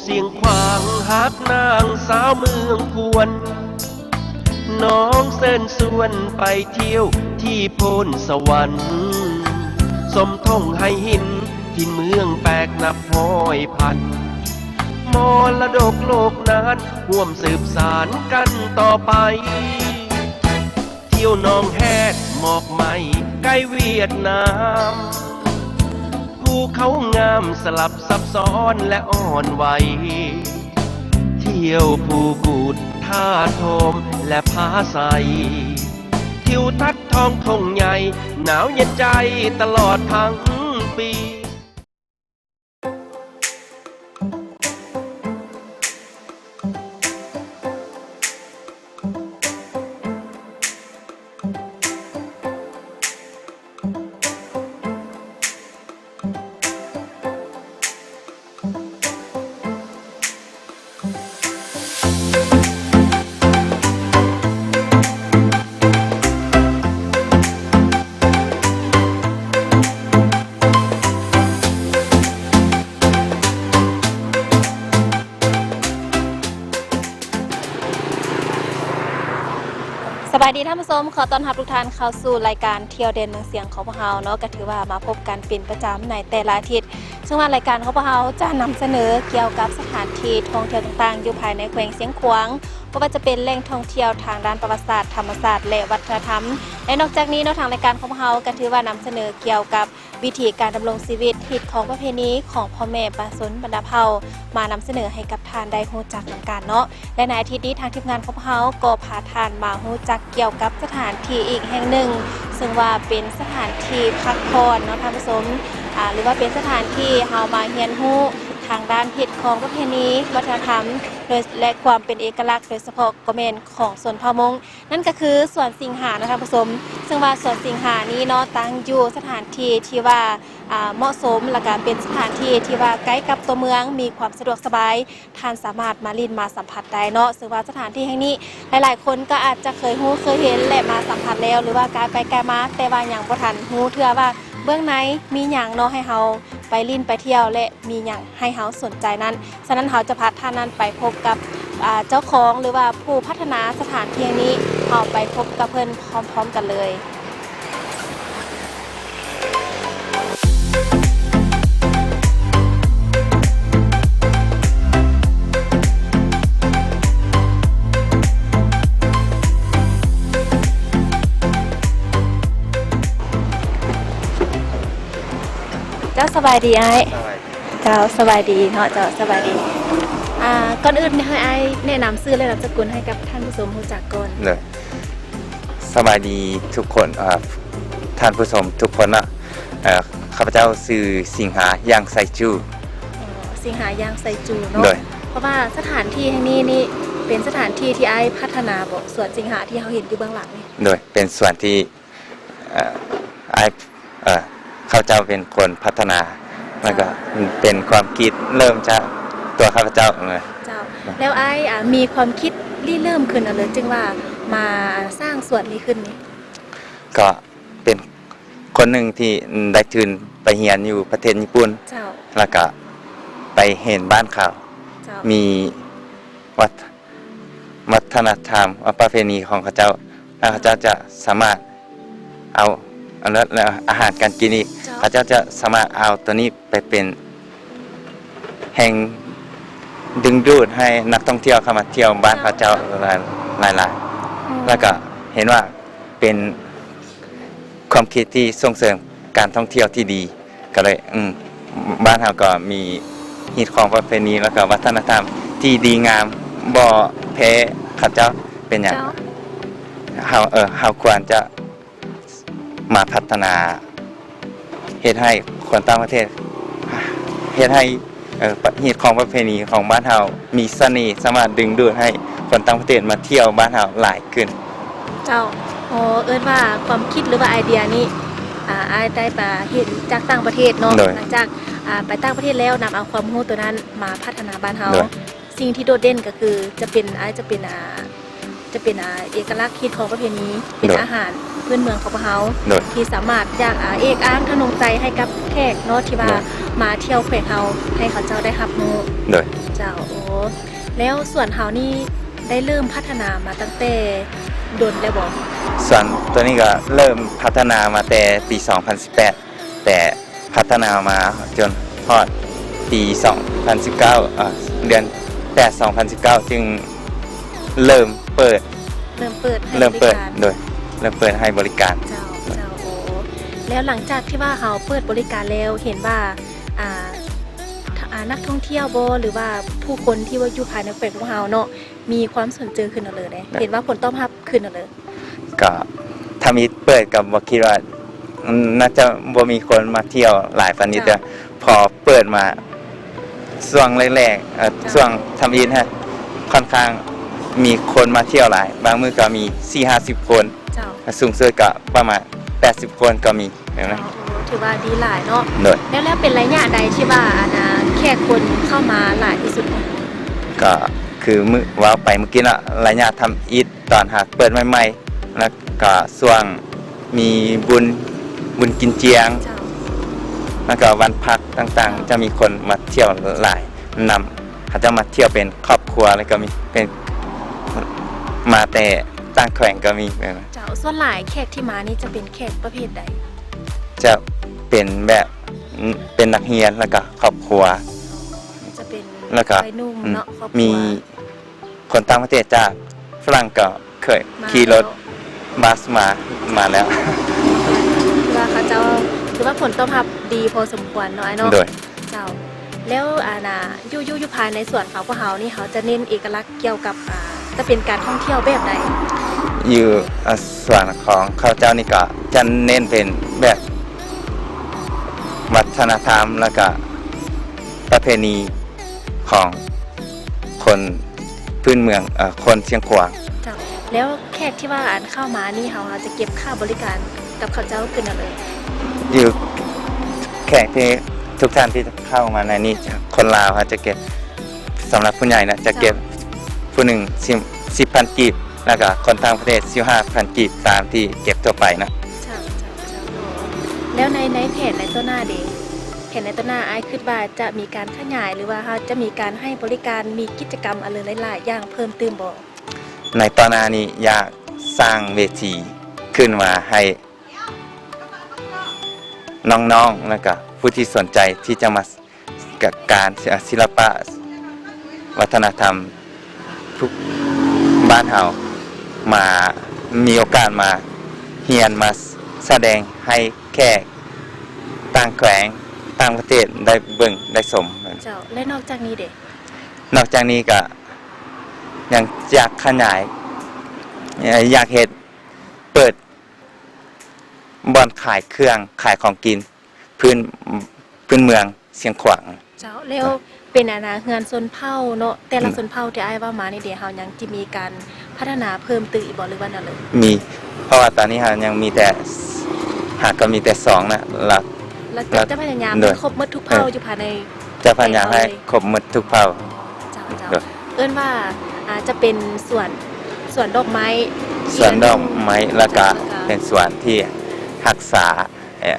ສຽງຂວາງຮັກນາງສາວເມືອງຄວນ ນ້ອງເຊີນຊວນໄປທ່ຽວທີ່ໂພນສະຫວັນ ຊົມທົ່ງໄຫຫີນຖິ່ນເມືອງແປກນັບຮ້ອຍພັນ ມໍລະດົກໂລກນານຮ່ວມສືບສານກັນຕໍ່ໄປ ທ່ຽວໜອງແຮດໝອກໄມ້ໃກ້ຫວຽດນາມ ພູເຂົາງາມສະຫຼັບຊັບຊ້ອນແລະອ່ອນໄຫວ ທ່ຽວພູກູດທາດໂທມແລະຜາໄຊ ທິວທັດທ້ອງທົ່ງໃຫຍ່ໜາວເຢັນໃຈຕະຫຼອດທັງປີ. ສະບາຍດີທ່ານຜູ້ຊົມ, ຂໍຕ້ອນຮັບທຸກທ່ານເຂົ້າສູ່ລາຍການທ່ຽວເດັ່ນເມືອງຊຽງຂອງພວກເຮົາເນາະ, ກໍຖືວ່າມາພົບກັນເປັນປະຈຳໃນແຕ່ລະອາທິດ, ເຊິ່ງວ່າລາຍການຂອງພວກເຮົາຈະນຳສະເໜີກ່ຽວກັບສະຖານທີ່ທ່ອງທ່ຽວຕ່າງໆ ຢູ່ພາຍໃນແຂວງຊຽງຂວາງ, ບໍ່ວ່າຈະເປັນແຫຼ່ງທ່ອງທ່ຽວທາງດ້ານປະຫວັດສາດ, ທຳມະຊາດ ແລະ ວັດທະນະທຳ. ແລະ ນອກຈາກນີ້ເນາະ, ທາງລາຍການຂອງພວກເຮົາກໍຖືວ່ານຳສະເໜີກ່ຽວກັບ ວິຖີການດຳລົງຊີວິດ, ຮີດຄອງປະເພນີຂອງພໍ່ແມ່ປະຊາຊົນບັນດາເຜົ່າ ມານຳສະເໜີໃຫ້ກັບທ່ານໄດ້ຮູ້ຈັກນຳກັນເນາະ. ແລະ ໃນອາທິດນີ້ ທາງທີມງານຂອງພວກເຮົາກໍພາທ່ານມາຮູ້ຈັກກ່ຽວກັບສະຖານທີ່ອີກແຫ່ງໜຶ່ງ, ເຊິ່ງວ່າເປັນສະຖານທີ່ພັກຜ່ອນເນາະທ່ານຜູ້ຊົມ, ອາ ຫຼືວ່າເປັນສະຖານທີ່ເຮົາມາຮຽນຮູ້ທາງດ້ານຮີດຄອງປະເພນີ, ວັດທະນະທຳ ໂດຍ ແລະ ຄວາມເປັນເອກະລັກ, ໂດຍສະເພາະກໍແມ່ນຂອງຊົນເຜົ່າມົ້ງ. ນັ້ນກໍຄືສວນສິງຫາເນາະທ່ານຜູ້ຊົມ, ເຊິ່ງວ່າສວນສິງຫານີ້ເນາະ ຕັ້ງຢູ່ສະຖານທີ່ທີ່ວ່າ ອາ ເໝາະສົມ ແລ້ວກໍເປັນສະຖານທີ່ທີ່ວ່າໃກ້ກັບຕົວເມືອງ, ມີຄວາມສະດວກສະບາຍ, ທ່ານສາມາດມາຫຼິ້ນມາສຳຜັດໄດ້ເນາະ. ເຊິ່ງວ່າສະຖານທີ່ແຫ່ງນີ້ ຫຼາຍໆຄົນກໍອາດຈະເຄີຍຮູ້ເຄີຍເຫັນ ແລະ ມາສຳຜັດແລ້ວ ຫຼືວ່າກາຍໄປກາຍມາ, ແຕ່ວ່າຍັງບໍ່ທັນຮູ້ເທື່ອວ່າເບື້ອງໃນມີຫຍັງເນາະ ໃຫ້ເຮົາໄປຫຼິ້ນໄປທ່ຽວ ແລະ ມີຫຍັງໃຫ້ເຮົາສົນໃຈນັ້ນ. ສະນັ້ນ ເຮົາຈະພາທ່ານນັ້ນໄປພົບກັບ ອາ ເຈົ້າຂອງ ຫຼືວ່າຜູ້ພັດທະນາສະຖານທີ່ແຫ່ງນີ້. ເຮົາໄປພົບກັບເພິ່ນພ້ອມໆກັນເລີຍ. ເຈົ້າ ສະບາຍດີອ້າຍ. ສະບາຍ ເຈົ້າ ສະບາຍດີເນາະ ເຈົ້າ ສະບາຍດີ. ອ່າ ກ່ອນອື່ນໃຫ້ອ້າຍແນະນຳຊື່ ແລະ ນາມສະກຸນໃຫ້ກັບທ່ານຜູ້ຊົມຮູ້ຈັກກ່ອນ. ເລີຍ ສະບາຍດີທຸກຄົນ ເອີ ທ່ານຜູ້ຊົມທຸກຄົນເນາະ. ເອີ ຂ້າພະເຈົ້າຊື່ສິງຫາ ຢ່າງໄຊຈູ. ເອີ ສິງຫາ ຢ່າງໄຊຈູເນາະ. ໂດຍ ເພາະວ່າສະຖານທີ່ແຫ່ງນີ້ນີ້ເປັນສະຖານທີ່ທີ່ອ້າຍພັດທະນາບໍ? ສວນສິງຫາທີ່ເຮົາເຫັນຢູ່ເບື້ອງຫຼັງນີ້. ໂດຍ ເປັນສວນທີ່ ເອີ ອ້າຍ ເອີ ຂ້າພະເຈົ້າເປັນຄົນພັດທະນາ ແລ້ວກໍ ເຈົ້າ ເປັນຄວາມຄິດເລີ່ມຈາກຕົວຂ້າພະເຈົ້າ. ເຈົ້າ ແລ້ວອ້າຍ ອາ ມີຄວາມຄິດລິເລີ່ມຂຶ້ນອັນໃດຈຶ່ງວ່າມາ ອາ ສ້າງສວນນີ້ຂຶ້ນນີ້? ກໍເປັນຄົນໜຶ່ງທີ່ໄດ້ທຶນໄປຮຽນຢູ່ປະເທດຍີ່ປຸ່ນ. ເຈົ້າ ແລ້ວກໍໄປເຫັນບ້ານເຂົາ. ເຈົ້າ ມີວັດ ວັດທະນະທຳ ປະເພນີຂອງເຂົາເຈົ້າ ແລ້ວເຂົາເຈົ້າຈະສາມາດເອົາ ອັນນັ້ນ ອາຫານການກິນອີກ. ເຈົ້າ ເຂົາເຈົ້າຈະສາມາດເອົາໂຕນີ້ໄປເປັນແຮງດຶງດູດໃຫ້ນັກທ່ອງທ່ຽວເຂົ້າມາທ່ຽວບ້ານເຂົາເຈົ້າຫຼາຍໆ. ອືມ ແລ້ວກໍເຫັນວ່າເປັນຄວາມຄິດທີ່ສົ່ງເສີມການທ່ອງທ່ຽວທີ່ດີ. ກໍເລີຍ ອືມ ບ້ານເຮົາກໍມີຮີດຄອງປະເພນີ ແລ້ວກໍວັດທະນະທຳທີ່ດີງາມ ບໍ່ແພ້ເຂົາເຈົ້າ. ເປັນຫຍັງ ເຈົ້າ ເຮົາ ເອີ ເຮົາຄວນຈະມາພັດທະນາ ເຮັດໃຫ້ຄົນຕ່າງປະເທດ ເຮັດໃຫ້ ເອີ ຮີດຄອງປະເພນີຂອງບ້ານເຮົາມີສະເໜ່ ສາມາດດຶງດູດໃຫ້ຄົນຕ່າງປະເທດມາທ່ຽວບ້ານເຮົາຫຼາຍຂຶ້ນ. ເຈົ້າ ໂອ ເອີ້ນວ່າຄວາມຄິດ ຫຼືວ່າໄອເດຍນີ້ ອາ ອ້າຍໄດ້ໄປເຫັນຈາກຕ່າງປະເທດເນາະ. ໂດຍ ຫຼັງຈາກ ອາ ໄປຕ່າງປະເທດແລ້ວ ນຳເອົາຄວາມຮູ້ໂຕນັ້ນມາພັດທະນາບ້ານເຮົາ. ໂດຍ ສິ່ງທີ່ໂດດເດັ່ນກໍຄືຈະເປັນ ອາ ຈະເປັນ ອາ ຈະເປັນ ອາ ເອກະລັກຮີດຄອງປະເພນີ ເປັນ ໂດຍ ອາຫານ. ພື້ນເມືອງຂອງພວກເຮົາ ໂດຍ ທີ່ສາມາດຢາກ ອ່າ ເອກອ້າງທະນົງໃຈໃຫ້ກັບແຂກເນາະ ທີ່ວ່າ ໂດຍ ມາທ່ຽວແຂວງເຮົາ ໃຫ້ເຂົາເຈົ້າໄດ້ຮັບຮູ້ ໂດຍ ເຈົ້າ. ໂອ້ ແລ້ວສວນເຮົານີ້ໄດ້ເລີ່ມພັດທະນາມາຕັ້ງແຕ່ດົນແລ້ວບໍ່? ສວນໂຕນີ້ກໍເລີ່ມພັດທະນາມາແຕ່ປີສອງພັນສິບແປດ ແຕ່ພັດທະນາມາຈົນຮອດປີສອງພັນສິບເກົ້າ ເອີ ເດືອນແປດ ສອງພັນສິບເກົ້າ ຈຶ່ງເລີ່ມເປີດ ເລີ່ມເປີດໃຫ້ ເລີ່ມເປີດ ບໍລິການ ໂດຍ ເລີ່ມເປີດໃຫ້ບໍລິການ ເຈົ້າ ເຈົ້າ. ໂອ້ ແລ້ວຫຼັງຈາກທີ່ວ່າເຮົາເປີດບໍລິການແລ້ວ ເຫັນວ່າ ອ່າ ອ່າ ນັກທ່ອງທ່ຽວບໍ ຫຼືວ່າຜູ້ຄົນທີ່ວ່າຢູ່ພາຍໃນແຂວງຂອງເຮົາເນາະ ມີຄວາມສົນໃຈຂຶ້ນເລີຍເດ້ ເຫັນວ່າຜົນຕອບຮັບຂຶ້ນເລີຍ? ກໍທຳອິດເປີດກໍບໍ່ຄິດວ່າ ອືມ ໜ້າຈະບໍ່ມີຄົນມາທ່ຽວຫຼາຍປານນີ້ ເຈົ້າ ແຕ່ພໍເປີດມາຊ່ວງແລກໆ ເອີ ເຈົ້າ ຊ່ວງທຳອິດຫັ້ນ ຄ່ອນຂ້າງມີຄົນມາທ່ຽວຫຼາຍ ບາງມື້ກໍມີສີ່ຫ້າສິບຄົນ ເຈົ້າ ສູງສຸດກໍປະມານແປດສິບຄົນກໍມີ. ແມ່ນ ໂອ້ ຖືວ່າດີຫຼາຍເນາະ ໂດຍ ແລ້ວ ແລ້ວເປັນໄລຍະໃດທີ່ວ່າ ອັນນ່າ ແຂກຄົນເຂົ້າມາຫຼາຍທີ່ສຸດ? ກໍຄືມື້ ເວົ້າໄປມື້ກີ້ເນາະ ໄລຍະທຳອິດຕອນຫາກເປີດໃໝ່ໆ ແລ້ວກໍຊ່ວງມີບຸນ ບຸນກິນຈຽງ ເຈົ້າ ແລ້ວກໍວັນພັກຕ່າງໆ ເຈົ້າ ຈະມີຄົນມາທ່ຽວຫຼາຍນຳ ເຂົາເຈົ້າມາທ່ຽວເປັນຄອບຄົວ ແລ້ວກໍມີເປັນ ມາແຕ່ຕ່າງແຂວງກໍມີ. ເຈົ້າ ສ່ວນຫຼາຍແຂກທີ່ມານີ້ຈະເປັນແຂກປະເພດໃດ? ຈະເປັນແບບ ເປັນນັກຮຽນ ແລ້ວກໍຄອບຄົວ ຈະເປັນ ແລ້ວກໍ ວັຍໜຸ່ມເນາະ ອືມ ຄອບຄົວ ມີຄົນຕ່າງປະເທດ ຈາກຝຣັ່ງກໍເຄີຍຂີ່ລົດບັສມາ ມາແລ້ວ ຖືວ່າເຂົາເຈົ້າ ຖືວ່າຜົນຕອບຮັບດີພໍສົມຄວນເນາະ ອ້າຍເນາະ ໂດຍ ເຈົ້າ. ແລ້ວ ອັນນ່າ ຢູ່ ຢູ່ ຢູ່ພາຍໃນສວນຂອງພວກເຮົານີ້ ເຮົາຈະເນັ້ນເອກະລັກກ່ຽວກັບ ອ່າ ຈະເປັນການທ່ອງທ່ຽວແບບໃດ? ຢູ່ ອ່າ ສວນຂອງຂ້າພະເຈົ້ານີ້ກໍຈະເນັ້ນເປັນແບບວັດທະນະທຳ ແລ້ວກໍປະເພນີຂອງຄົນພື້ນເມືອງ ເອີ ຄົນຊຽງຂວາງ. ເຈົ້າ ແລ້ວແຂກທີ່ວ່າ ອັນ ເຂົ້າມານີ້ ເຮົາ ເຮົາຈະເກັບຄ່າບໍລິການກັບເຂົາເຈົ້າຄືນນຳເອີຍ? ຢູ່ ແຂກທີ່ ທຸກທ່ານທີ່ເຂົ້າມາໃນນີ້ ຄົນລາວເຮົາຈະເກັບ ສຳລັບຜູ້ໃຫຍ່ນະ ຈະເກັບ ເຈົ້າ ຜູ້ໜຶ່ງ ສິບ ສິບພັນກີບ ແລ້ວກໍຄົນຕ່າງປະເທດ ສິບຫ້າພັນກີບ ຕາມທີ່ເກັບທົ່ວໄປນະ. ເຈົ້າ ເຈົ້າ ເຈົ້າ. ແລ້ວໃນ ໃນແຜນໃນຕໍ່ໜ້າເດ? ແຜນໃນຕໍ່ໜ້າ ອ້າຍຄິດວ່າຈະມີການຂະຫຍາຍ ຫຼືວ່າເຮົາຈະມີການໃຫ້ບໍລິການ ມີກິດຈະກຳອັນເລີຫຼາຍໆຢ່າງເພີ່ມຕື່ມບໍ່? ໃນຕໍ່ໜ້ານີ້ ຢາກສ້າງເວທີຂຶ້ນມາໃຫ້ ນ້ອງໆ ແລ້ວກະຜູ້ທີ່ສົນໃຈທີ່ຈະມາ ກະ ການ ສິລະປະ ວັດທະນະທຳ ທຸກ ບ້ານເຮົາ ມາ ມີໂອກາດມາຮຽນ ມາສະແດງໃຫ້ແຂກຕ່າງແຂວງ ຕ່າງປະເທດໄດ້ເບິ່ງໄດ້ຊົມ. ເຈົ້າ ແລະ ນອກຈາກນີ້ເດ? ນອກຈາກນີ້ກະຍັງຢາກຂະຫຍາຍ ເອີ ຢາກເຮັດ ເປີດບ່ອນຂາຍເຄື່ອງ ຂາຍຂອງກິນ ພື້ນ ພື້ນເມືອງຊຽງຂວາງ. ເຈົ້າ ແລ້ວເປັນອັນນາເຮືອນຊົນເຜົ່າເນາະ ແຕ່ລະ ອືມ ຊົນເຜົ່າທີ່ອ້າຍເວົ້າມານີ້ເດ ເຮົາຍັງຈະມີການພັດທະນາເພີ່ມຕື່ມອີກບໍ່ ຫຼືວ່າແນວໃດ? ມີ ເພາະວ່າຕອນນີ້ເຮົາຍັງມີແຕ່ ຫາກໍມີແຕ່ສອງນະ ລະ ລະ ລະ ຈະພະຍາຍາມ ໂດຍ ໃຫ້ຄົບໝົດທຸກເຜົ່າ ເອີ ຢູ່ພາຍໃນ ຈະພະຍາຍາມໃຫ້ຄົບໝົດທຸກເຜົ່າ. ເຈົ້າ ເຈົ້າ ໂດຍ ເອີ້ນວ່າ ອ່າ ຈະເປັນສວນ ສວນດອກໄມ້ ສວນດອກໄມ້ ແລ້ວກະ ເຈົ້າ ເປັນສວນທີ່ຮັກສາ ເອີ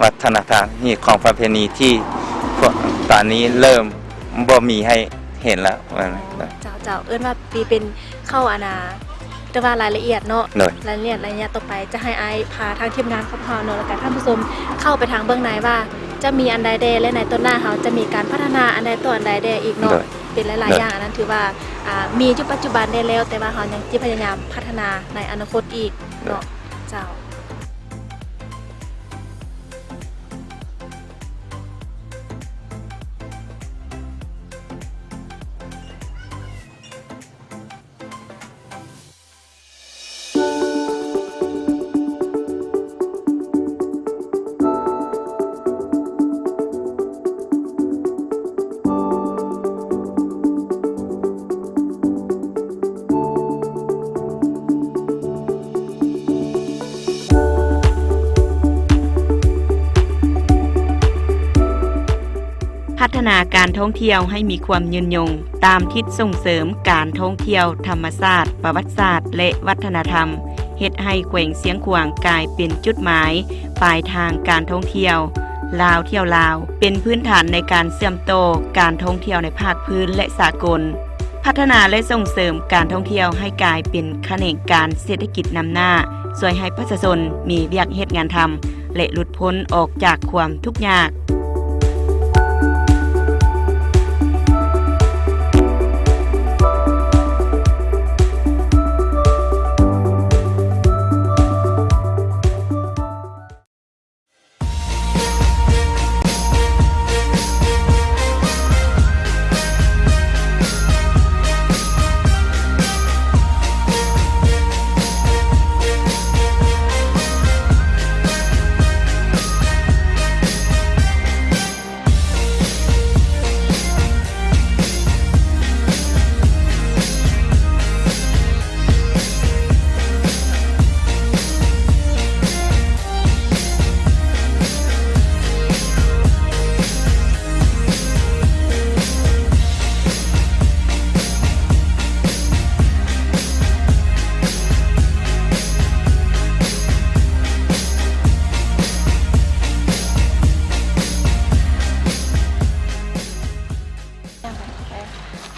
ວັດທະນະທຳຮີດຄອງປະເພນີທີ່ພວກຕອນນີ້ເລີ່ມບໍ່ມີໃຫ້ເຫັນແລ້ວ. ເຈົ້າ ເຈົ້າ ເອີ້ນວ່າເປັນ ເປັນເຂົ້າອັນນາ ແຕ່ວ່າລາຍລະອຽດເນາະ ໂດຍ ລາຍລະອຽດ ລາຍລະອຽດຕໍ່ໄປ ຈະໃຫ້ອ້າຍພາທາງທີມງານຂອງເຮົາເນາະ ແລ້ວກະທ່ານຜູ້ຊົມເຂົ້າໄປທາງເບື້ອງໃນວ່າ ຈະມີອັນໃດແດ່ ແລະ ໃນຕໍ່ໜ້າເຮົາຈະມີການພັດທະນາອັນໃດຕໍ່ອັນໃດແດ່ອີກເນາະ. ໂດຍ ເປັນຫຼາຍໆ ໂດຍ ຢ່າງ ອັນນັ້ນຖືວ່າ ອ່າ ມີຢູ່ປັດຈຸບັນແດ່ແລ້ວ ແຕ່ວ່າເຮົາຍັງຈະພະຍາຍາມພັດທະນາໃນອະນາຄົດອີກເນາະ. ໂດຍ ເຈົ້າ. ພັດທະນາການທ່ອງທ່ຽວໃຫ້ມີຄວາມຍືນຍົງ ຕາມທິດສົ່ງເສີມການທ່ອງທ່ຽວທຳມະຊາດ, ປະຫວັດສາດ ແລະ ວັດທະນະທຳ, ເຮ ເຮັດໃຫ້ແຂວງຊຽງຂວາງກາຍເປັນຈຸດໝາຍປາຍທາງການທ່ອງທ່ຽວ ລາວທ່ຽວລາວ ເປັນພື້ນຖານໃນການເຊື່ອມຕໍ່ການທ່ອງທ່ຽວໃນພາກພື້ນ ແລະ ສາກົນ, ພັດທະນາ ແລະ ສົ່ງເສີມການທ່ອງທ່ຽວໃຫ້ກາຍເປັນຂະແໜງການເສດຖະກິດນຳໜ້າ, ຊ່ວຍໃຫ້ປະຊາຊົນມີວຽກເຮັດງານທຳ ແລະ ຫຼຸດພົ້ນອອກຈາກຄວາມທຸກຍາກ.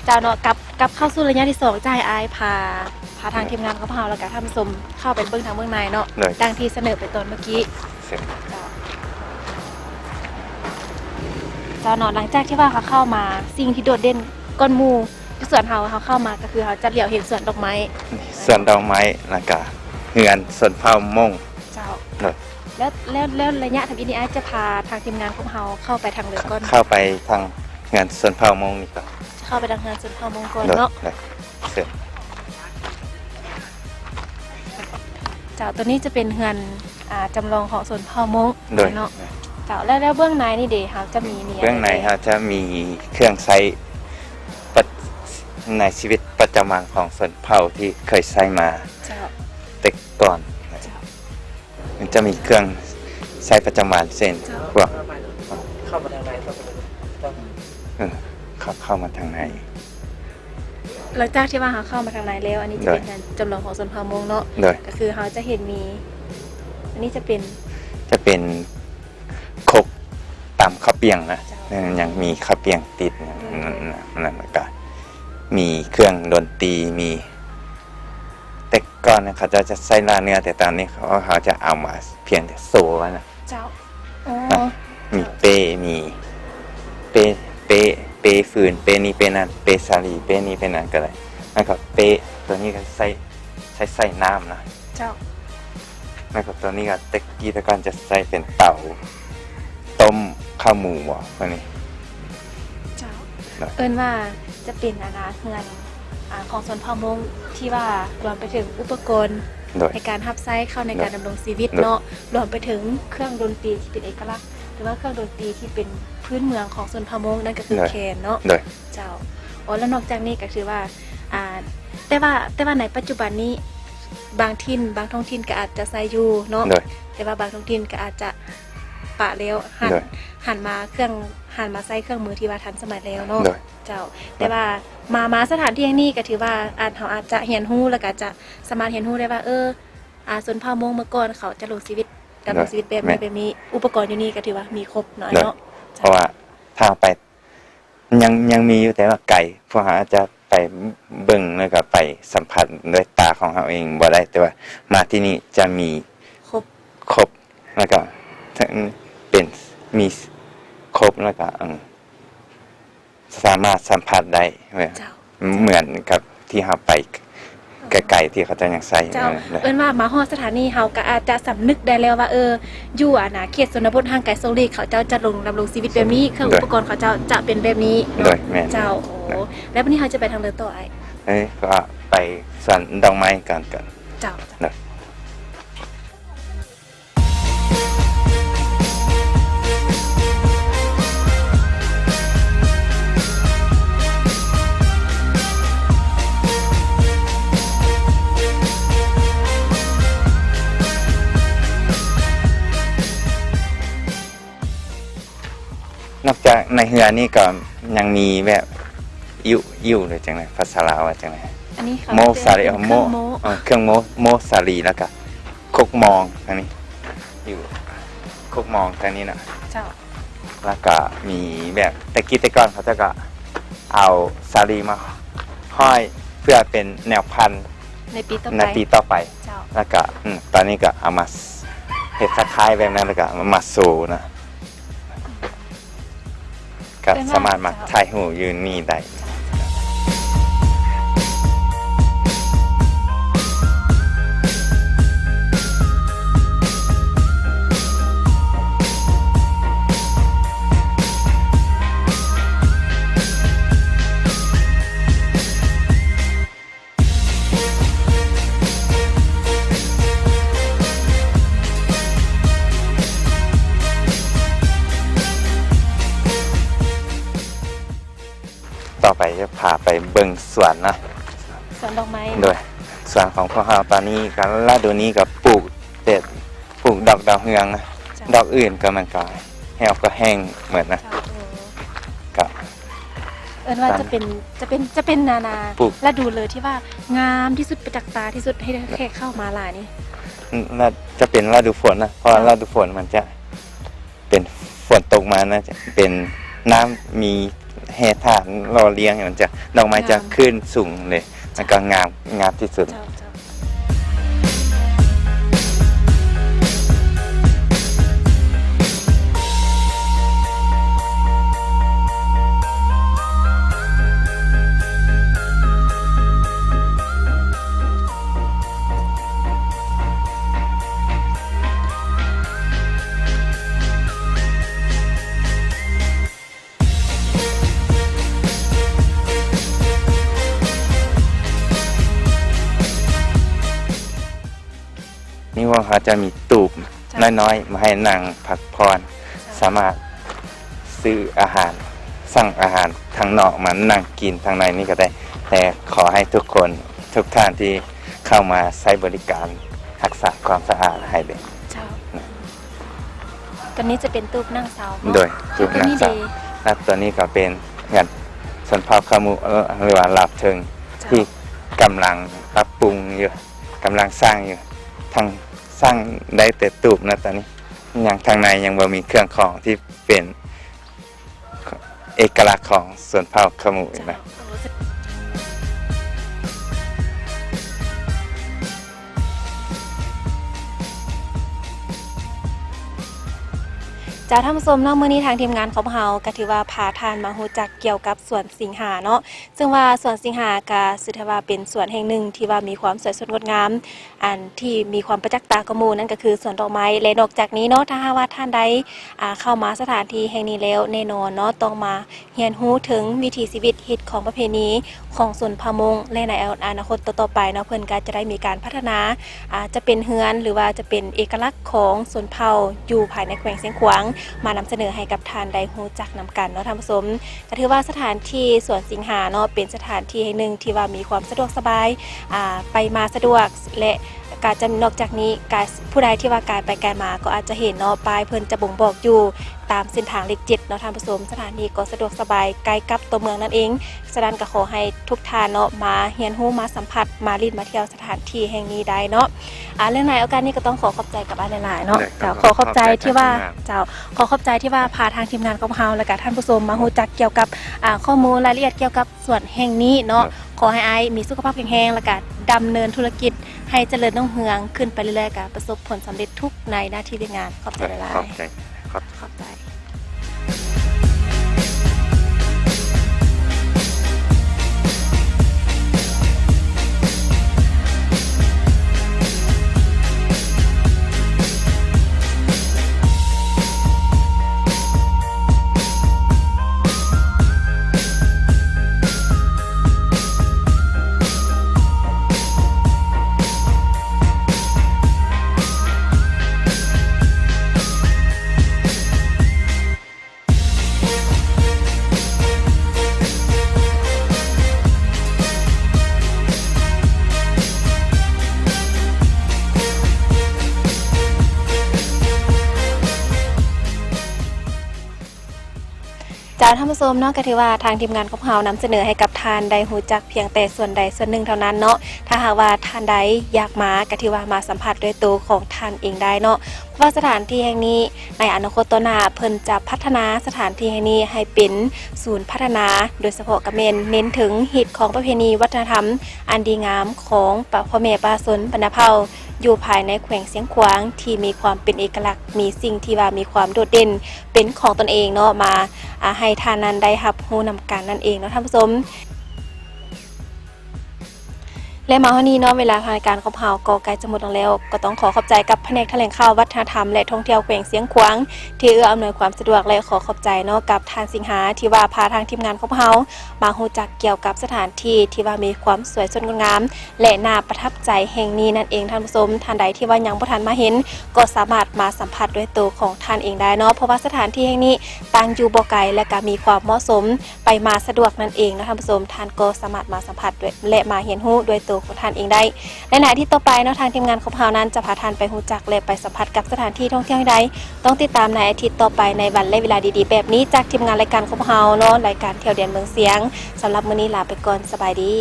ເຈົ້າເນາະ ກັບ ກັບເຂົ້າສູ່ໄລຍະທີສອງ ຈະໃຫ້ອ້າຍພາ ພາທາງທີມງານຂອງພວກເຮົາ ແລ້ວກະທ່ານຜູ້ຊົມເຂົ້າໄປເບິ່ງທາງເບື້ອງໃນເນາະ ໂດຍ ດັ່ງທີ່ສະເໜີໄປຕອນເມື່ອກີ້ ເຊີນ ເຈົ້າ ເຈົ້າເນາະ ຫຼັງຈາກທີ່ວ່າເຮົາເຂົ້າມາ ສິ່ງທີ່ໂດດເດັ່ນກ່ອນໝູ່ຢູ່ສວນເຮົາ ເຮົາເຂົ້າມາກໍຄືເຮົາຈະຫຼຽວເຫັນສວນດອກໄມ້ ສວນດອກໄມ້ ແລ້ວກະເຮືອນຊົນເຜົ່າມົ້ງ ເຈົ້າ ໂດຍ ແລ້ວ ແລ້ວ ແລ້ວໄລຍະທຳອິດນີ້ ອ້າຍຈະພາທາງທີມງານຂອງເຮົາເຂົ້າໄປທາງໃດກ່ອນ? ເຂົ້າໄປທາງເຮືອນຊົນເຜົ່າມົ້ງນີ້ກ່ອນ ຈະເຂົ້າໄປທາງເຮືອນຊົນເຜົ່າມົ້ງກ່ອນເນາະ ໂດຍ ເຊີນ ເຈົ້າ ຕົວນີ້ຈະເປັນເຮືອນ ອ່າ ຈຳລອງຂອງຊົນເຜົ່າມົ້ງ ໂດຍ ເນາະ ເຈົ້າ ແລ້ວ ແລ້ວເບື້ອງໃນນີ້ເດ ເຮົາຈະມີ ມີ ເບື້ອງໃນເຮົາຈະມີເຄື່ອງໃຊ້ປະ ໃນຊີວິດປະຈຳວັນຂອງຊົນເຜົ່າທີ່ເຄີຍໃຊ້ມາ ເຈົ້າ ແຕ່ກ່ອນ ເຈົ້າ ມັນຈະມີເຄື່ອງໃຊ້ປະຈຳວັນ ເຊັ່ນ ເຈົ້າ ພວກ ເຂົ້າມາທາງໃນ ເອີ ເຂົ້າ ເຂົ້າມາທາງໃນ ຫຼັງຈາກທີ່ວ່າເຮົາເຂົ້າມາທາງໃນແລ້ວ ອັນນີ້ຈະເປັນ ໂດຍ ເຮືອນຈຳລອງຂອງຊົນເຜົ່າມົ້ງເນາະ ໂດຍ ກໍຄືເຮົາຈະເຫັນມີ ອັນນີ້ຈະເປັນ ຈະເປັນຄົກຕຳເຂົ້າປຽງນະ ເຈົ້າ ເອີ ຍັງມີເຂົ້າປຽງຕິດ ໂດຍ ນັ້ນ ນັ້ນ ແລ້ວກະມີເຄື່ອງດົນຕີ ມີ ແຕ່ກ່ອນເຂົາເຈົ້າຈະໃຊ້ຫຼ້າເນື້ອ ແຕ່ຕອນນີ້ເຂົາ ເຂົາຈະເອົາມາພຽງແຕ່ໂຊໄວ້ນະ ເຈົ້າ ອໍ ນະ ມີເປ້ ມີເປ້ ເປ້ ເປ້ຟືນ ເປ້ນີ້ເປ້ນັ້ນ ເປ້ສາລີ ເປ້ນີ້ເປ້ນັ້ນກໍໄດ້ ແລ້ວກໍເປ້ຕົວນີ້ກໍໃຊ້ ໃຊ້ໃສ່ນ້ຳນະ ເຈົ້າ ແລ້ວກໍຕົວນີ້ກໍແຕ່ກີ້ແຕ່ກ່ອນຈະໃຊ້ເປັນເຕົາຕົ້ມຂ້າວໝູບໍ ຕົວນີ້ ເຈົ້າ ເອີ້ນວ່າຈະເປັນ ອັນນ່າ ເຮືອນ ອ່າ ຂອງຊົນເຜົ່າມົ້ງ ທີ່ວ່າລວມໄປເຖິງອຸປະກອນ ໂດຍ ໃນການຮັບໃຊ້ເຂົ້າໃນການ ໂດຍ ດຳລົງຊີວິດ ໂດຍ ເນາະ ລວມໄປເຖິງເຄື່ອງດົນຕີທີ່ເປັນເອກະລັກ ຫຼືວ່າເຄື່ອງດົນຕີທີ່ເປັນພື້ນເມືອງຂອງຊົນເຜົ່າມົ້ງ ນັ້ນກໍຄື ໂດຍ ແຄນເນາະ ໂດຍ ເຈົ້າ ອໍ ແລ້ວນອກຈາກນີ້ກໍຄືວ່າ ອ່າ ແຕ່ວ່າ ແຕ່ວ່າໃນປັດຈຸບັນນີ້ ບາງຖິ່ນ ບາງທ້ອງຖິ່ນກໍອາດຈະໃຊ້ຢູ່ເນາະ ໂດຍ ແຕ່ວ່າບາງທ້ອງຖິ່ນກໍອາດຈະປະແລ້ວ ຫັນ ໂດຍ ຫັນມາເຄື່ອງ ຫັນມາໃຊ້ເຄື່ອງມືທີ່ວ່າທັນສະໄໝແລ້ວເນາະ ໂດຍ ເຈົ້າ ໂດຍ ແຕ່ວ່າມາ ມາສະຖານທີ່ແຫ່ງນີ້ກໍຖືວ່າ ອາດ ເຮົາອາດຈະຮຽນຮູ້ ແລ້ວກໍຈະສາມາດຮຽນຮູ້ໄດ້ວ່າ ເອີ ອາ ຊົນເຜົ່າມົ້ງເມື່ອກ່ອນເຂົາຈະລົງຊີວິດ ການ ໂດຍ ລົງຊີວິດແບບນີ້ ແມ່ນ ແບບນີ້ ອຸປະກອນຢູ່ນີ້ກໍຖືວ່າມີຄົບເນາະ ໂດຍ ເນາະ ເພາະວ່າທາງໄປ ຍັງ ຍັງມີຢູ່ ແຕ່ວ່າໄກ ພວກເຮົາອາດຈະໄປເບິ່ງ ແລ້ວກໍໄປສຳຜັດດ້ວຍຕາຂອງເຮົາເອງບໍ່ໄດ້ ແຕ່ວ່າມາທີ່ນີ້ຈະມີຄົບ ຄົບ ແລ້ວກໍເປັນ ມີຄົບ ແລ້ວກໍ ເອີ ສາມາດສຳຜັດໄດ້ ເຈົ້າ ເໝືອນກັບທີ່ເຮົາໄປ ເອີ ໄກໆ ທີ່ເຂົາເຈົ້າຍັງໃຊ້ ເຈົ້າ ເອີ ເອີ້ນວ່າມາຮອດສະຖານີ ເຮົາກໍອາດຈະສຳນຶກໄດ້ແລ້ວວ່າ ເອີ ຢູ່ ອັນນ່າ ເຂດຊົນນະບົດຫ່າງໄກສອກຫຼີກ ເຂົາເຈົ້າຈະລົງ ດຳລົງຊີວິດແບບນີ້ ເຄື່ອງອຸປະກອນເຂົາເຈົ້າຈະເປັນແບບນີ້ເນາະ ໂດຍ ແມ່ນ ເຈົ້າ ໂອ້ ໂດຍ ແລ້ວບັດນີ້ເຮົາຈະໄປທາງໃດຕໍ່ອ້າຍ? ເອີ ກໍໄປສວນດອກໄມ້ກ່ອນ ເຈົ້າ ໂດຍ. ນອກຈາກໃນເຮືອນີ້ກໍຍັງມີແບບ ອິ້ວ ອິ້ວ ຫຼືຈັ່ງໃດ ພາສາລາວວ່າຈັ່ງໃດ? ອັນນີ້ເຂົາ ໂມສາລີ ເປັນເຄື່ອງໂມ້ ໂມ້ ເອີ ເຄື່ອງໂມ້ ໂມ້ສາລີ ແລ້ວກະຄົກມອງທາງນີ້ ຢູ່ຄົກມອງທາງນີ້ນະ ເຈົ້າ. ແລ້ວກະມີແບບແຕ່ກີ້ແຕ່ກ່ອນເຂົາເຈົ້າກະເອົາສາລີມາຫ້ອຍເພື່ອເປັນແນວພັນໃນປີຕໍ່ໄປ ໃນປີຕໍ່ໄປ ເຈົ້າ. ແລ້ວກະ ອືມ ຕອນນີ້ກະເອົາມາເຮັດຄ້າຍໆແບບນັ້ນ ແລ້ວກະມາໂຊນະ. ກໍສາມາດມາຖ່າຍຮູບຢູ່ນີ້ໄດ້. ຕໍ່ໄປຈະພາໄປເບິ່ງສວນເນາະ ສວນດອກໄມ້. ໂດຍ ສວນຂອງພວກເຮົາຕອນນີ້ກໍ ລະດູນີ້ກໍປູກແຕ່ ປູກດອກດາວເຮືອງນະ ເຈົ້າ. ດອກອື່ນກໍມັນກໍແຫ້ວກໍແຫ້ງໝົດນະ ເຈົ້າ. ກໍ ເອີ້ນວ່າຈະເປັນ ຈະເປັນ ຈະເປັນນານາ ລະດູເລີຍທີ່ວ່າງາມທີ່ສຸດ ປະຈັກຕາທີ່ສຸດ ໃຫ້ແຂກເຂົ້າມາຫຼາຍນີ້ ລະ ຈະເປັນລະດູຝົນນະ ເພາະວ່າລະດູຝົນມັນຈະເປັນຝົນຕົກມານະ ຈະເປັນນ້ຳມີແຮ່ທາດຫຼໍ່ລ້ຽງ ມັນຈະ ດອກໄມ້ຈະຂຶ້ນສູງເລີຍ ແລ້ວກໍງາມ ງາມທີ່ສຸດ. ເຈົ້າ ເຈົ້າ. ນີ້ພວກເຮົາຈະມີຕູບ ເຈົ້າ ນ້ອຍໆ ມາໃຫ້ນັ່ງພັກຜ່ອນ ເຈົ້າ ສາມາດຊື້ອາຫານ ສັ່ງອາຫານທາງນອກມານັ່ງກິນທາງໃນນີ້ກໍໄດ້ ແຕ່ຂໍໃຫ້ທຸກຄົນ ທຸກທ່ານທີ່ເຂົ້າມາໃຊ້ບໍລິການ ຮັກສາຄວາມສະອາດໃຫ້ເດ້. ເຈົ້າ. ຕົວນີ້ຈະເປັນຕູບນັ່ງເຊົາເນາະ ໂດຍ ຕູບນັ່ງເຊົາ ແລະ ຕົວນີ້ກໍເປັນເຮືອນຊົນເຜົ່າຂະມຸ ເອີ ຫຼືວ່າລາບເທິງ ເຈົ້າ ທີ່ກຳລັງປັບປຸງຢູ່ ກຳລັງສ້າງຢູ່ ທັງສ້າງໄດ້ແຕ່ຕູບນະ ຕອນນີ້ຍັງທາງໃນຍັງບໍ່ມີເຄື່ອງຂອງທີ່ເປັນ ເອກະລັກຂອງຊົນເຜົ່າຂະມຸນະ. ເຈົ້າ ທ່ານຜູ້ຊົມເນາະ ມື້ນີ້ທາງທີມງານຂອງພວກເຮົາກໍຖືວ່າພາທ່ານມາຮູ້ຈັກກ່ຽວກັບສວນສິງຫາເນາະ ເຊິ່ງວ່າສວນສິງຫາກໍຖືວ່າເປັນສວນແຫ່ງໜຶ່ງທີ່ວ່າມີຄວາມສວຍສົດງົດງາມ ອັນທີ່ມີຄວາມປະຈັກຕາກວ່າໝູ່ນັ້ນກໍຄືສວນດອກໄມ້ ແລະ ນອກຈາກນີ້ເນາະ ຖ້າຫາກວ່າທ່ານໃດ ອ່າ ເຂົ້າມາສະຖານທີ່ແຫ່ງນີ້ແລ້ວ ແນ່ນອນເນາະ ຕ້ອງມາຮຽນຮູ້ເຖິງວິຖີຊີວິດ ຮີດຄອງປະເພນີຂອງຊົນເຜົ່າມົ້ງ ແລະ ໃນອະນາຄົດຕໍ່ໆໄປເນາະ ເພິ່ນກໍຈະໄດ້ມີການພັດທະນາ ອ່າ ຈະເປັນເຮືອນ ຫຼືວ່າຈະເປັນເອກະລັກຂອງຊົນເຜົ່າຢູ່ພາຍໃນແຂວງຊຽງຂວາງ ມານຳສະເໜີໃຫ້ກັບທ່ານໄດ້ຮູ້ຈັກນຳກັນເນາະທ່ານຜູ້ຊົມ. ກໍຖືວ່າສະຖານທີ່ສວນສິງຫາເນາະ ເປັນສະຖານທີ່ແຫ່ງໜຶ່ງທີ່ວ່າມີຄວາມສະດວກສະບາຍ ອ່າ ໄປມາສະດວກ ແລະ ກະຈະ ນອກຈາກນີ້ ກະ ຜູ້ໃດທີ່ວ່າກາຍໄປກາຍມາກໍອາດຈະເຫັນເນາະ ປ້າຍເພິ່ນຈະບົ່ງບອກຢູ່ຕາມເສັ້ນທາງເລກເຈັດເນາະທ່ານຜູ້ຊົມ. ສະຖານທີ່ກໍສະດວກສະບາຍ ໃກ້ກັບຕົວເມືອງນັ້ນເອງ. ສະນັ້ນກໍຂໍໃຫ້ທຸກທ່ານເນາະ ມາຮຽນຮູ້ ມາສຳຜັດ ມາຫຼິ້ນ ມາທ່ຽວສະຖານທີ່ແຫ່ງນີ້ໄດ້ເນາະ. ອ່າ ເລື່ອງໃນໂອກາດນີ້ກໍຕ້ອງຂໍຂອບໃຈກັບອ້າຍຫຼາຍໆເນາະ. ເຈົ້າ ຂໍຂອບໃຈທີ່ວ່າ ເຈົ້າ ຂໍຂອບໃຈທີ່ວ່າພາທາງທີມງານຂອງເຮົາ ແລະກະທ່ານຜູ້ຊົມມາຮູ້ຈັກກ່ຽວກັບ ອ່າ ຂໍ້ມູນລາຍລະອຽດກ່ຽວກັບສວນແຫ່ງນີ້ເນາະ. ຂໍໃຫ້ອ້າຍມີສຸຂະພາບແຂງແຮງ ແລະກະດຳເນີນທຸລະກິດໃຫ້ຈະເລີນຮຸ່ງເຮືອງຂຶ້ນໄປເລື້ອຍໆ ກະປະສົບຜົນສຳເລັດທຸກໃນໜ້າທີ່ວຽກງານ. ຂອບໃຈຫຼາຍໆ. ຂອບໃຈ. ຂອບ ຂອບໃຈ. ເ ເຈົ້າ ທ່ານຜູ້ຊົມເນາະ ກໍຖືວ່າທາງທີມງານຂອງເຮົານຳສະເໜີໃຫ້ກັບທ່ານໄດ້ຮູ້ຈັກພຽງແຕ່ສ່ວນໃດສ່ວນໜຶ່ງເທົ່ານັ້ນເນາະ. ຖ້າຫາກວ່າທ່ານໃດຢາກມາ ກໍຖືວ່າມາສຳຜັດດ້ວຍໂຕຂອງທ່ານເອງໄດ້ເນາະ ເພາະວ່າສະຖານທີ່ແຫ່ງນີ້ໃນອະນາຄົດຕໍ່ໜ້າ ເພິ່ນຈະພັດທະນາສະຖານທີ່ແຫ່ງນີ້ໃຫ້ເປັນສູນພັດທະນາ ໂດຍສະເພາະກໍແມ່ນເນັ້ນເຖິງຮີດຄອງປະເພນີວັດທະນະທຳອັນດີງາມຂອງປະ ພໍ່ແມ່ປະຊາຊົນບັນດາເຜົ່າ ຢູ່ພາຍໃນແຂວງຊຽງຂວາງ ທີ່ມີຄວາມເປັນເອກະລັກ ມີສິ່ງທີ່ວ່າມີຄວາມໂດດເດັ່ນເປັນຂອງຕົນເອງເນາະ ມາ ອາ ໃຫ້ທ່ານນັ້ນໄດ້ຮັບຮູ້ນຳກັນນັ້ນເອງເນາະທ່ານຜູ້ຊົມ. ແລະ ມາຮອດນີ້ເນາະ ເວລາທາງລາຍການຂອງເຮົາກໍໃກ້ຈະໝົດລົງແລ້ວ ກໍຕ້ອງຂໍຂອບໃຈກັບພະແນກຖະແຫຼງຂ່າວ ວັດທະນະທຳ ແລະ ທ່ອງທ່ຽວແຂວງຊຽງຂວາງ ທີ່ເອື້ອອຳນວຍຄວາມສະດວກ ແລະ ຂໍຂອບໃຈເນາະກັບທ່ານສິງຫາ ທີ່ວ່າພາທາງທີມງານຂອງເຮົາມາຮູ້ຈັກກ່ຽວກັບສະຖານທີ່ທີ່ວ່າມີຄວາມສວຍສົດງົດງາມ ແລະ ໜ້າປະທັບໃຈແຫ່ງນີ້ນັ້ນເອງທ່ານຜູ້ຊົມ. ທ່ານໃດທີ່ວ່າຍັງບໍ່ທັນມາເຫັນ ກໍສາມາດມາສຳຜັດດ້ວຍໂຕຂອງທ່ານເອງໄດ້ເນາະ ເພາະວ່າສະຖານທີ່ແຫ່ງນີ້ຕັ້ງຢູ່ບໍ່ໄກ ແລະ ກໍມີຄວາມເໝາະສົມ ໄປມາສະດວກນັ້ນເອງເນາະທ່ານຜູ້ຊົມ. ທ່ານກໍສາມາດມາສຳຜັດດ້ວຍ ແລະ ມາຮຽນຮູ້ດ້ວຍໂຕຂອງທ່ານເອງໄດ້. ໃນອາທິດຕໍ່ໄປເນາະ ທາງທີມງານຂອງເຮົານັ້ນຈະພາທ່ານໄປຮູ້ຈັກ ແລະ ໄປສຳຜັດກັບສະຖານທີ່ທ່ອງທ່ຽວແຫ່ງໃດ ຕ້ອງຕິດຕາມໃນອາທິດຕໍ່ໄປ ໃນວັນ ແລະ ເວລາດີໆແບບນີ້ ຈາກທີມງານລາຍການຂອງເຮົາເນາະ ລາຍການທ່ຽວແດນເມືອງຊຽງ. ສຳລັບມື້ນີ້ລາໄປກ່ອນ ສະບາຍດີ.